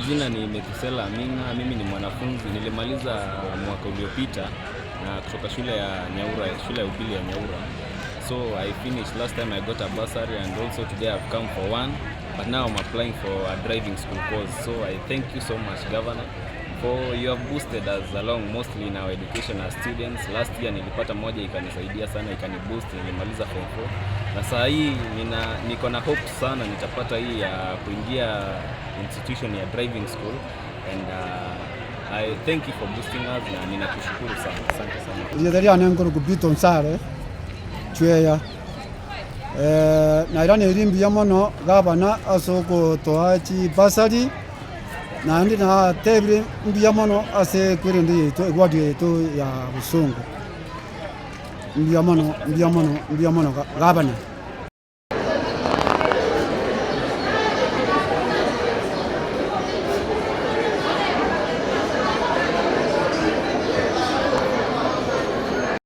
majina ni Methusela Aminga, mimi ni mwanafunzi, nilimaliza mwaka uliopita na kutoka shule ya Nyaura, shule ya upili ya Nyaura. So I finished last time I got a bursary and also today I've come for one but now I'm applying for a driving school course. So I thank you so much governor for you have boosted us along mostly in our education as students. Last year nilipata moja ikanisaidia sana ikaniboost, nilimaliza form 4 na saa hii nina niko na hope sana nitapata hii ya kuingia institution ya driving school and I thank you for boosting us na ninakushukuru sana, asante sana. Rieta riane nkorokwa Peter Onsare Chweya, nairaneirie mbuya mono gavana ase ogotoa chibursary, naende natebire mbuya mono ase equerendo yaito eward yaito ya Bosongo. Mbuya mono, mbuya mono, mbuya mono gavana.